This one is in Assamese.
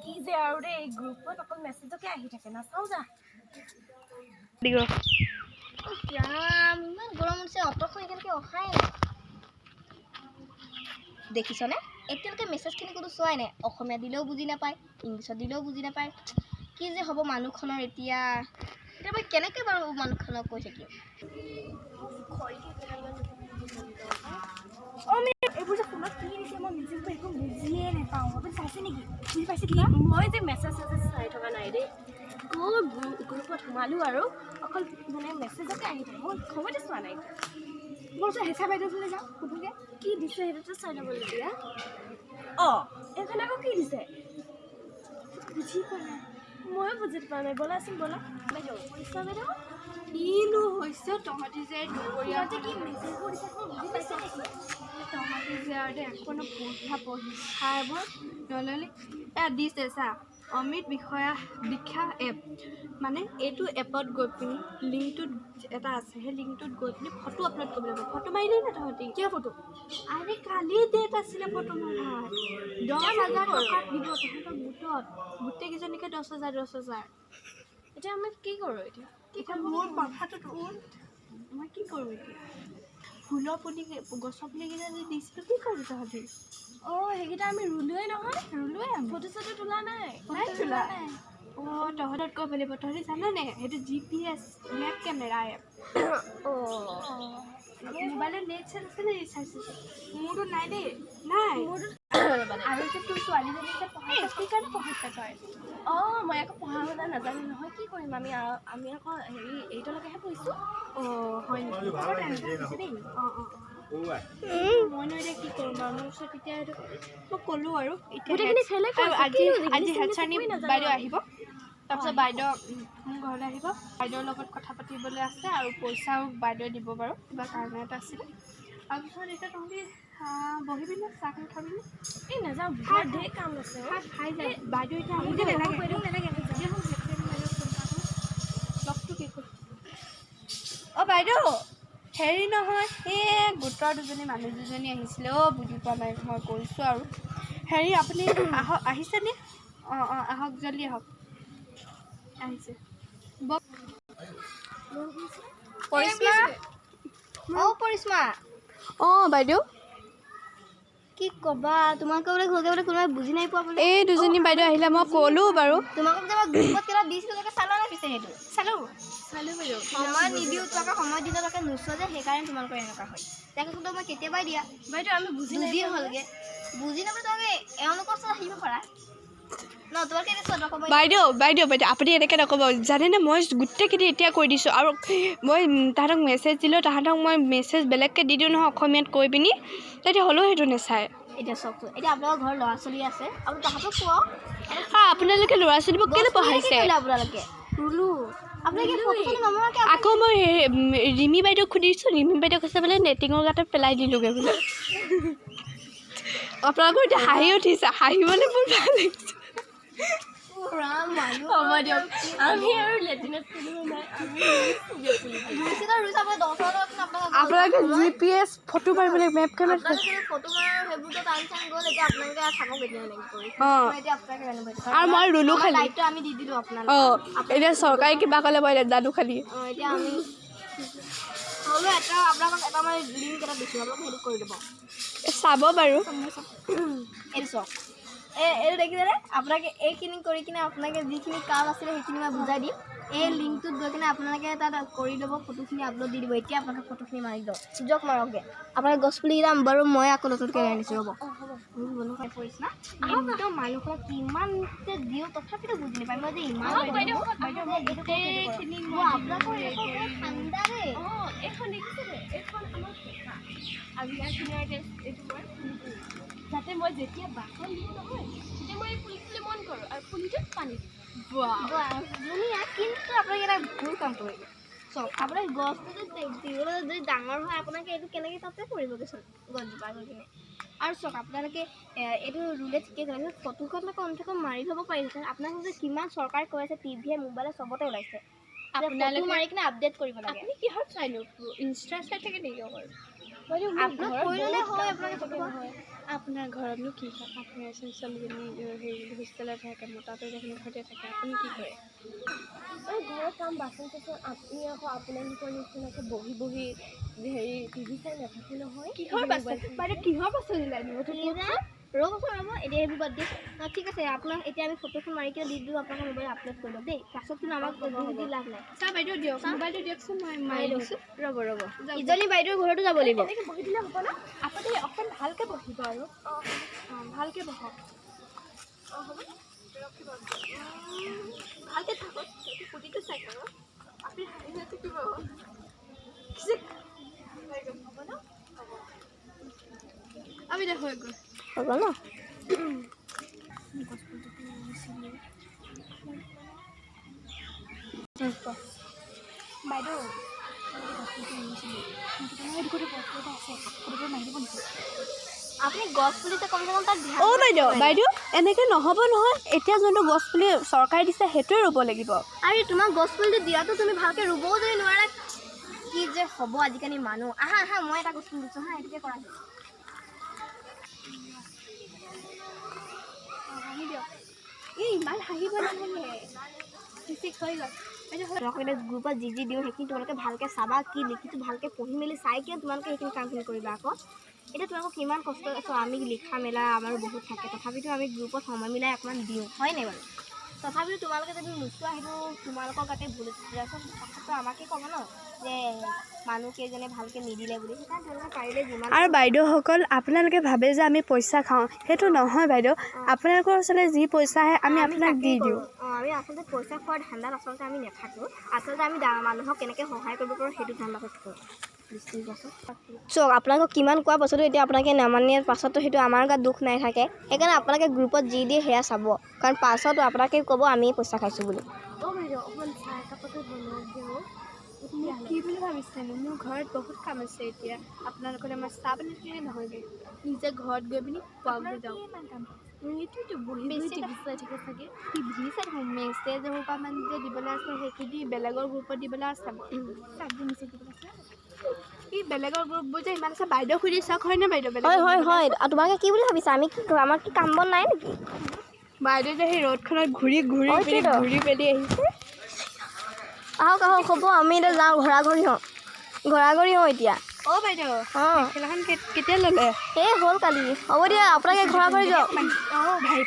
কি যে আৰু দেই, এই গ্ৰুপত অকল মেছেজকে আহি থাকে, নাচাওঁ যা। ৰাম, ইমান গৰম হৈছে, অট'খন এতিয়ালৈকে অহাই নাই। দেখিছনে, এতিয়ালৈকে মেছেজখিনি ক'তো চোৱাই নাই। অসমীয়া দিলেও বুজি নাপায়, ইংলিছত দিলেও বুজি নাপায়। কি যে হ'ব মানুহখনৰ এতিয়া। এতিয়া মই কেনেকৈ বাৰু মানুহখনক কৈ থাকিম? অঁ, এইবোৰ যে ফোনত কি দিছে, মই মেছেজবোৰ একো বুজিয়ে নাপাওঁ। আপুনি চাইছে নেকি? বুজি পাইছে কিবা? মই যে মেছেজ চেছেজ চাই থকা নাই দেই। ক'ত গ্ৰুপত সোমালোঁ আৰু অকল মানে মেছেজকে আহি থাকে, মই খবৰতে চোৱা নাই। মই ওচৰত হেঁচা বাইদেউ ওচৰলৈ যাওঁ, সোধোগৈ। কি দিছে সেইটোতো চাই ল'ব লগীয়া। অঁ, এইখন আকৌ কি দিছে? বুজি পোৱা নাই। ময়ো বুজি পোৱা নাই। ব'লাচোন ব'লা বাইদেউ। পইচা বাইদেউ। কিনো হৈছে তহঁতি যে দুপৰীয়া? সিহঁতে কি মেছেজবোৰ দিছে, তুমি বুজি পাইছা নেকি? তহঁতি যে আৰু দেই, এখনো পঢ়া পঢ়ি খাইবোৰ নল'লি। এয়া দিছে চা, অমিত বিষয়া দীক্ষা এপ। মানে এইটো এপত গৈ পিনি লিংকটোত এটা আছে, সেই লিংকটোত গৈ পিনি ফটো আপলোড কৰিব লাগিব। ফটো মাৰিলি নে তহঁতি? কিয় ফটো? আৰে, কালি ডেট আছিলে ফটো মৰাৰ। 10,000 টকা দিব তহঁতৰ গোটত গোটেইকেইজনীকে, 10,000 10,000। এতিয়া আমি কি কৰোঁ এতিয়া? এতিয়া মোৰ কথাটো শুন, মই কি কৰোঁ এতিয়া? ফুলৰ পুলি, গছৰ পুলিকেইটা যে দিছিলোঁ, কি কৰিবি তহঁতি? অঁ, সেইকেইটা আমি ৰুলোৱেই নহয়। ৰুলোৱে আমি। ফটো চটো তোলা নাই। নাই তোলা। অঁ, তহঁতত ক'ব লাগিব। তহঁতি জাননে, সেইটো GPS map camera app. অঁ। মোবাইলত নেট চেট আছে নে? ৰিচাৰ্জ আছে? মোৰতো নাই দেই, নাই। আৰু যে তোৰ ছোৱালীজনী যে পঢ়াইছে, কি কাৰণে পঢ়াইছে তই? অঁ, মই আকৌ পঢ়া শুনা নাজানো নহয়, কি কৰিম আমি? আমি আকৌ হেৰি এইটলৈকেহে পঢ়িছোঁ। অঁ, হয় নেকি? দেই, অঁ অঁ মইনো এতিয়া কি কৰোঁ বাৰু? মোৰ ওচৰত এতিয়া এইটো মই ক'লোঁ আৰু এতিয়া গোটেইখিনি ফেইলে আৰু কৰিছে। আজি কিনো আজি ইংলিছ হেড চিংলিছ একোৱেই নাজানো বাইদেউ আমি। আহিব, তাৰপিছত বাইদেউ মোৰ ঘৰলৈ আহিব, বাইদেউৰ লগত কথা পাতিবলৈ আছে আৰু পইচাও বাইদেৱে দিব বাৰু, কিবা কাৰণ এটা আছিলে। তাৰপিছত এতিয়া তহঁতি বহিবি নে, চাহখন খাবিনে? এই নাযাওঁ, ঘৰত ঢেৰ কাম আছে। খাই খাই যায় বাইদেউ এতিয়া আহিব। নালাগে। বাইদেউ নালাগে। লগটো কি হ'ল? অঁ বাইদেউ, হেৰি নহয়, এই গোটৰ দুজনী মানুহ দুজনী আহিছিলে। অ', বুজি পোৱা নাই, মই কৈছোঁ আৰু হেৰি, আপুনি আহক। আহিছেনে? অঁ অঁ আহক, জল্দি আহক, আহিছে। বক পৰিশ্মা। অ' পৰিশ্মা। অঁ বাইদেউ। কি ক'বা, তোমালোকে বোলে ঘৰকে বোলে কোনোবাই বুজি নাই পোৱা বোলে? এই দুজনী বাইদেউ আহিলে, মই ক'লোঁ বাৰু। তোমালোকক যে মই গ্ৰুপত কিবা দিছিলোঁ, তোমালোকে চালা নাই পিছে সেইটো? চালোঁ। চালোঁ বাইদেউ। সময় নিদিওঁ তোমালোকে, সময় দিলে তোমালোকে নোচোৱা যে, সেইকাৰণে তোমালোকৰ এনেকুৱা হয়। তাকে মই কেতিয়াবাই দিয়া। বাইদেউ, আমি বুজি নাই দুদিন পোৱা। হ'লগে, বুজি নাপায় তোমালোকে এওঁলোকৰ ওচৰত আহিব পাৰা ন। তোমালোকে এতিয়া চোৱা, তোমালোকক মই বাইদেউ বাইদেউ বাইদেউ, আপুনি এনেকৈ নক'ব জানেনে? মই গোটেইখিনি এতিয়া কৈ দিছোঁ আৰু মই তাহাঁতক মেছেজ দিলেও, তাহাঁতক মই মেছেজ বেলেগকৈ দি দিওঁ নহয় অসমীয়াত কৈ পিনি, তেতিয়া হ'লেও সেইটো নাচায়। এতিয়া চাওকচোন, এতিয়া আপোনালোকৰ ঘৰৰ ল'ৰা ছোৱালী আছে আৰু তাহাঁতক কোৱা। হা, আপোনালোকে ল'ৰা ছোৱালীবোৰ কেলৈ গছ পুলি কি পঢ়াইছে? কৰিলে আপোনালোকে? ৰুলো। আপোনালোকে ফটো চটো নমৰাকৈ? আকৌ মই ৰিমি বাইদেউক সুধিছোঁ, ৰিমি বাইদেউ কৈছে বোলে নেটিঙৰ গাঁতত পেলাই দিলোঁগৈ বোলে। আপোনালোকৰ এতিয়া হাঁহি উঠিছে, হাঁহিবলৈ বহুত ভাল লাগিছে। ৰাম মানুহ। হ'ব দিয়ক, আমি আৰু লেট্ৰিনত পেলোৱা নাই, আমি ৰুইছোঁগে পুলি। ৰুইছে তো ৰুইছে, আপোনাৰ 10,000 টকা আপোনালোকৰ আপোনালোকে GPS photo মাৰিবলৈ মেপ কেমেৰা আপোনালোকে ফটো মাৰা সেইবোৰতো টাইম চাইম গ'ল। এতিয়া আপোনালোকে থাকক এতিয়া এনেকৈ কৰি। অঁ। এতিয়া আপোনালোকে জানিব। আৰু মই ৰুলোঁ আমাৰ খালি। দায়িত্ব আমি দি দিলোঁ আপোনালোকক। অঁ, এতিয়া চৰকাৰে কিবা ক'লে মই নাজানো খালি। অঁ, এতিয়া আমি হ'লেও এটা আপোনালোকক এটা মই লিংক এটা দিছোঁ, আপোনালোকে সেইটো কৰি দিব। চাব বাৰু। এইটো চাওক, এই এইটো দেখিছেনে? আপোনালোকে এইখিনি কৰি কিনে আপোনালোকে যিখিনি কাম আছিলে সেইখিনি মই বুজাই দিম। এই লিংকটোত গৈ কিনে আপোনালোকে তাত কৰি ল'ব, ফটোখিনি আপলোড দি দিব। এতিয়া আপোনালোকে ফটোখিনি মাৰি দিব, যাওক মাৰকগৈ। আপোনালোকে গছপুলিকেইটা বাৰু মই আকৌ নতুনকৈ আনিছোঁ, ৰ'ব। পৰিশ্মা, একদম মানুহখনক কিমান যে দিওঁ তথাপিতো বুজি নাপায়। মই যে ইমান গোটেইখিনি। মই আপোনালোকৰ এইখন বহুত ঠাণ্ডা দেই। অঁ, এইখন দেখিছেনে? এইখন আমাৰ চোফা আৰু ইয়াৰ কিনাৰতে এইটো মই পুলিটো ৰুইছোঁ, যাতে মই যেতিয়া বাচন দিওঁ নহয়, তেতিয়া মই এই পুলিটোলৈ মন কৰোঁ আৰু পুলিটোত পানী দিওঁ। বাহ, ধুনীয়া। কিন্তু আপোনালোকে এটা ভুল কাম কৰিলে। চাওক, আপোনাৰ গছটো যদি যদি ডাঙৰ হয়, আপোনালোকে এইটো কেনেকৈ তাতে পৰিবগৈচোন গছজোপা গৈ কিনে। আৰু চাওক, আপোনালোকে এইটো ৰুলে ঠিকেই কৰে, কিন্তু ফটোখন কমচে কম মাৰি থ'ব পাৰিছে। আপোনালোকে যে কিমান চৰকাৰে কৈ আছে, টিভিয়ে মোবাইলে চবতে ওলাইছে, ফটো আপোনালোকে মাৰি কিনে আপডেট কৰিব লাগে। আপুনি কিহত চাইনো? ইনষ্টা চাই থাকে নেকি অকল? বাইদেউ, মোৰ আপলোড ঘৰত কৰি ল'লে বহুত হয় কাম আপোনালোকে থাকে ফটোখন। নহয়। আপোনাৰ ঘৰতনো কি কাম? আপোনাৰচোন ছোৱালীজনী হেৰি হোষ্টেলত থাকে, মতাটো দেখোন ঘৰতে থাকে, আপুনি কি কৰে? এই ঘৰৰ কাম, বাচন চাচন। আপুনি আকৌ আপোনালোকৰ নিচিনাকৈ বহি বহি হেৰি টিভি চাই নাথাকোঁ নহয়। কিহৰ বাচন বাইদেউ, কিহৰ বাচন ওলাই দিব? ৰ'বচোন, ৰ'ব, এতিয়া সেইবোৰ বাদ দিয়ক। ঠিক আছে, আপোনাক এতিয়া আমি ফটোখন মাৰি কিনে দি দিওঁ, আপোনালোকৰ মোবাইল আপলোড কৰি দিয়ক দেই। পাছত কিন্তু আমাক দোষ দি লাভ নাই। চা বাইদেউ, দিয়ক মোবাইলটো দিয়কচোন, মই মাৰি দিছোঁ। ৰ'ব ৰ'ব, ইজনী বাইদেউৰ ঘৰতো যাব লাগিব। এনেকৈ বহি দিলে হ'ব ন? আপুনি অকণ ভালকৈ বহিব আৰু। অঁ, ভালকৈ বহক। অঁ, হ'ব। ৰখিব। ভালকৈ থাকক, ফূৰ্তিটো চাই থাকক। আপুনি হাঁহি নাথাকিব। হ'ব ন? আমি দে হৈ গ'ল। হৈ গ'ল ন? গছপুলিটো ৰুইছিলোঁ বাইদেউ, গছপুলিটো ৰুইছিলোঁ কিন্তু তোমাৰ গোটেই গছ এটা আছে, ফটোটো মাৰি দিব নেকি? আপুনি গছ পুলিছে, কমচে কম তাত ধ্যান অ' বাইদেউ, বাইদেউ, এনেকৈ নহ'ব নহয়। এতিয়া যোনটো গছপুলি চৰকাৰে দিছে, সেইটোৱে ৰুব লাগিব। আৰু তোমাক গছ পুলিটো দিয়াটো তুমি ভালকৈ ৰুবও যদি নোৱাৰা, কি যে হ'ব আজিকালি মানুহ। আহা আহা, মই এটা গছ পুলি দিছোঁ। হা, এইটোকে কৰা। হাঁহি দিয়ক। এই ইমান হাঁহিব নালাগে। ঠিক হৈ গ'ল বাইদেউ, হৈ তোমালোকক এতিয়া গ্ৰুপত যি যি দিওঁ, সেইখিনি তোমালোকে ভালকৈ চাবা। কি লিখিছোঁ ভালকৈ পঢ়ি মেলি চাই কিনে তোমালোকে সেইখিনি কামখিনি কৰিবা আকৌ। এতিয়া তোমালোকক কিমান কষ্ট, চোৱা, আমি লিখা মেলা আমাৰো বহুত থাকে, তথাপিতো আমি গ্ৰুপত সময় মিলাই অকণমান দিওঁ, হয় নাই বাৰু? তথাপিতো তোমালোকে যদি নোচোৱা, সেইটো তোমালোকৰ গাতে ভুল। তাৰপিছত পাছততো আমাকে ক'ব ন যে মানুহ কেইজনে ভালকৈ নিদিলে বুলি। সেইকাৰণে তেওঁলোকে পাৰিলে যিমান আৰু বাইদেউসকল, আপোনালোকে ভাবে যে আমি পইচা খাওঁ, সেইটো নহয় বাইদেউ। আপোনালোকৰ ওচৰলৈ যি পইচা আহে, আমি আপোনাক দি তাকেই দিওঁ। কৰোঁ। অঁ, আমি আচলতে পইচা খোৱাৰ ধান্দাত আচলতে আমি নাথাকোঁ। আচলতে আমি মানুহক কেনেকৈ সহায় কৰিব পাৰোঁ, সেইটো ধান্দাত থাকোঁ। চাওক, আপোনালোকক কিমান কোৱা পাছতো এতিয়া আপোনালোকে নামানে, পাছততো সেইটো আমাৰ গাত দুখ নাই থাকে। সেইকাৰণে আপোনালোকে গ্ৰুপত যি দিয়ে সেয়া চাব, কাৰণ পাছত আপোনাকে ক'ব আমি পইচা খাইছোঁ বুলি। অঁ বাইদেউ, অকণমান চাহ একাপকে বনাই দিয়ক। মোক কি বুলি ভাবিছেনো? মোৰ ঘৰত বহুত কাম আছে। এতিয়া আপোনালোকলৈ মই চাহ পানী থাকিলে নহয়গৈ, নিজে ঘৰত গৈ পিনি পোৱাগৈ যাওঁ। ইমান কাম সেইটোৱেতো, বহি বহি বেছি টিভি চাই থাকে চাগে। টিভি চাই থাকোঁ, মেছেজ এসোপামান যে দিবলৈ আছে, সেইখিনি বেলেগৰ গ্ৰুপত দিবলৈ আছে মোৰ। কাক মেছেজ দিব আছে? কি বেলেগৰ গ্ৰুপবোৰ যে ইমান আছে, বাইদেউ সুধি চাওক, হয়নে বাইদেউ? হয়। বেলেগৰ হয় গ্ৰুপত হয়। আৰু তোমালোকে কি বুলি ভাবিছা, আমি কি, আমাৰ কি কাম বন নাই নেকি? বাইদেউ যে সেই ৰ'দখনত ঘূৰি ঘূৰি পিনি হয়টোতো। ঘূৰি পেলি আহিছে। আহক আহক, হ'ব, আমি এতিয়া যাওঁ, ঘৰাঘৰি হওঁ, ঘৰাঘৰি হওঁ এতিয়া। অ' বাইদেউ, অঁ। মেখেলাখন কেতিয়া ল'লে? এই হ'ল কালি। হ'ব দিয়া, আপোনালোকে ঘৰাঘৰি যাওক। অঁ, ভাই।